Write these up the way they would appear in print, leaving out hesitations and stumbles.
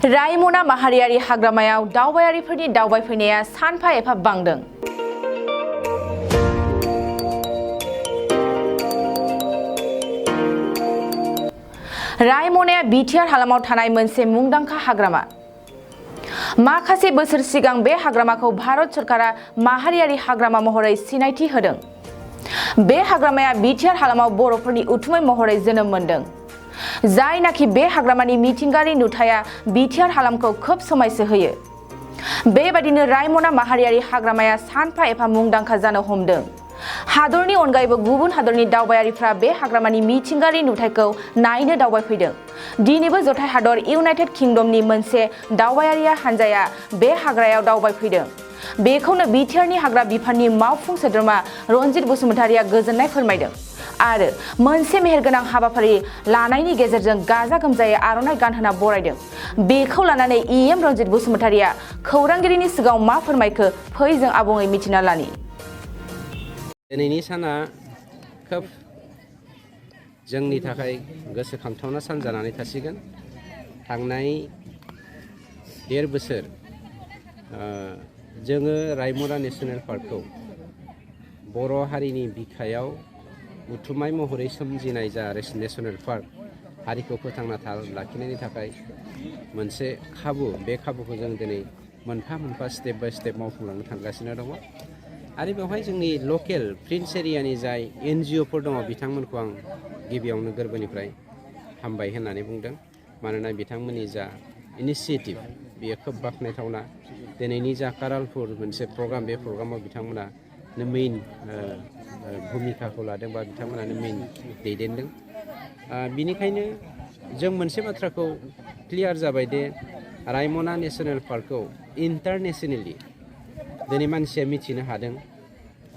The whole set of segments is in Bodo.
रायमना माहारियारि हाग्रामायाव दावबायारिफोरनि दावबायफैनाया सानफा एफा बांदों। रायमनाया BTR हालामाव थानाय मोनसे मुंदांखा हाग्रामा। माखासे बोसोर सिगां बे हाग्रामाखौ भारत सरकारा माहारियारि हाग्रामा महरै सिनायथि होदों। बे हाग्रामाया BTR हालामाव बर'फोरनि उथुमै महरै जोनोम मोनदों। जायनाखि बे हाग्रामानि मिथिंगायारि नुथाया BTR हालामखौ खोब समायसोहोयो। बेबादिनो रायमना माहारियारि हाग्रामाया सानफा एफा मुंदांखा जानो हमदों। हादरनि अनगायैबो गुबुन हादरनि दावबायारिफ्रा बे हाग्रामानि मिथिंगायारि नुथायखौ नायनो दावबायफैदों। दिनैबो जथाय हादर इउनाइटेड किंडमनि मोनसे दावबायारि हानजाया बे हाग्रायाव दावबायफैदों। बेखौनो BTRनि हाग्रा बिफाननि मावफुं सोद्रोमा रनजित बसुमतारिया गोजोननाय फोरमायदों आरो मोनसे मेहेरगोनां हाबाफारि लानायनि गेजेरजों गाजा गोमजायै आर'नाइ गानहोना बरायदों। बेखौ लानानै EM रनजित बसुमतारिया खौरांगिरिनि सिगाङाव मा फोरमायखो फै जों आबुङै मिथिना लानि। दिनैनि साना खोब जोंनि थाखाय गोसोखांथावना सान जानानै थासिगोन। थांनाय 1.5 बोसोर जोङो रायमना नेशनेल पार्कखौ बर' हारिनि बिखायाव उथुमाय महरै सोमजिनाय जा नेशनेल पार्क हारिखौ फोथांना लाखिनायनि थाखाय मोनसे खाबु, बे खाबुखौ जों दिनै मोनफा मोनफा स्टेप बाय स्टेप मावफुंलांनो थांगासिनो दङ। आरो बेवहाय जोंनि लकेल प्रिन्स एरियानि जाय NGOफोर दङ बिथांमोनखौ आं गिबियावनो गोरबोनिफ्राय हामबाय होननानै बुंदों। मानोना बिथांमोननि जा इनिशिएटिभ बेयो खोब बाख्नायथावना। दिनैनि जा कारालफोर मोनसे प्रग्राम, बे प्रग्रामाव बिथांमोना मेइन भुमिकाखौ लादों बा बिथांमोनानो मेइन दैदेनदों। बिनिखायनो जों मोनसे बाथ्राखौ क्लियार जाबाय दे रायमना नेशनेल पार्कखौ इन्टारनेशनेलि दिनै मानसिया मिथिनो हादों।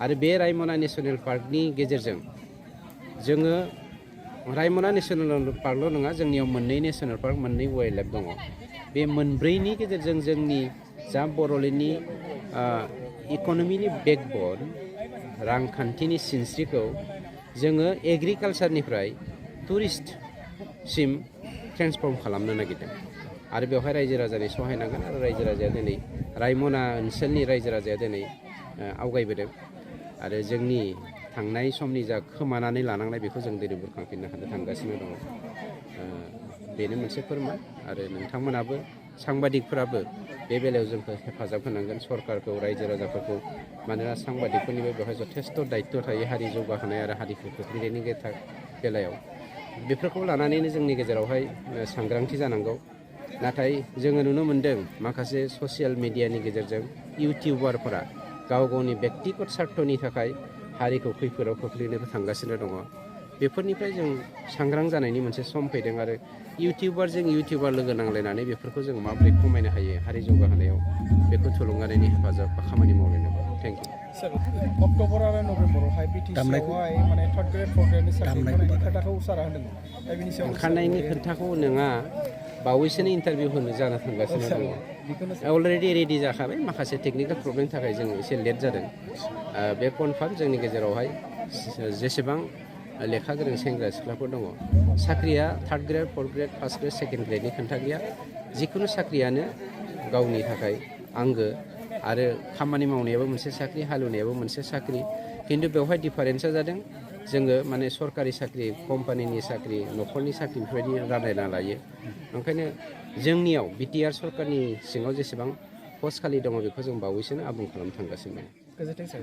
आरो बे रायमना नेशनेल पार्कनि गेजेरजों जोङो रायमना नेशनेल पार्कल' नङा, जोंनियाव मोननै नेशनेल पार्क, मोननै वाइल्ड लाइफ दङ। बे मोनब्रैनि गेजेरजों जोंनि जा बर'लेण्डनि इक'नमिनि बेकबन, रांखान्थिनि सिनस्रिखौ जोङो एग्रिकालसारनिफ्राय टुरिस्टसिम ट्रेन्सफर्म खालामनो नागिरदों। आरो बेवहाय रायजो राजानि सहाय नांगोन आरो रायजो राजाया दिनै रायमना ओनसोलनि रायजो राजाया दिनै आवगायबोदों। आरो जोंनि थांनाय समनि जा खोमानानै लानांनाय बेखौ जों दिनै बुरखांफिननो थांगासिनो दङ। बेनो मोनसे फोरमान। आरो नोंथांमोनाबो सांबादिकफोराबो बे बेलायाव जोंखौ हेफाजाब होनांगोन, सरकारखौ, रायजो राजाफोरखौ। मानोना सांबादिकफोरनिबो बेवहाय जथेस्थ' दायित्व थायो हारि जौगाहोनाय आरो हारिखौ खोख्लैनायनि बेलायाव। बेफोरखौ लानानैनो जोंनि गेजेरावहाय सांग्रांथि जानांगौ। नाथाय जोङो नुनो मोन्दों माखासे ससियेल मिडियानि गेजेरजों इउटिउबारफोरा गाव गावनि बेक्तिगत स्वार्थनि थाखाय हारिखौ खैफोदाव खोख्लैनो थांगासिनो दङ। बेफोरनिफ्राय जों सांग्रां जानायनि मोनसे सम फैदों। आरो इउटिउबारजों इउटिउबार लोगो नांलायनानै बेफोरखौ जों माबोरै खमायनो हायो हारि जौगाहोनायाव, बेखौ थुलुंगानायनि हेफाजाब बा खामानि मावलायनांगौ। Thank you. सर, अक्ट'बर आरो नभेम्बरावहाय BTCआवहाय माने 3rd ग्रेड 4th ग्रेडनि साख्रि ओंखारनायनि खोथाखौ सारा होनदों। दा बेनि सायाव ओंखारनायनि खोथाखौ नङा, बावैसोनि इन्टारभिउ होनो जानो थांगासिनो दङ। अलरेडि रेडि जाखाबाय। माखासे टेकनिकेल प्रब्लेमनि थाखाय जों एसे लेट जादों। बे कनफार्म जोंनि गेजेरावहाय जेसेबां लेखा गोरों सेंग्रा सिख्लाफोर दङ, साख्रिया 3rd grade 4th grade 1st grade 2nd ग्रेडनि खोथा गैया। जिखुनु साख्रियानो गावनि थाखाय आंगो। आरो खामानि मावनायाबो मोनसे साख्रि, हालेवनायाबो मोनसे साख्रि। खिन्थु बेवहाय डिफारेन्सा जादों जोङो माने सरकारि साख्रि, कम्पानिनि साख्रि, न'खरनि साख्रि बेफोरबायदि रानलायना लायो। ओंखायनो जोंनियाव BTR सरकारनि सिङाव जेसेबां पस्ट खालि दङ बेखौ जों बावैसोनो आबुं खालामनो थांगासिनो दं। गोजोन्थों सार।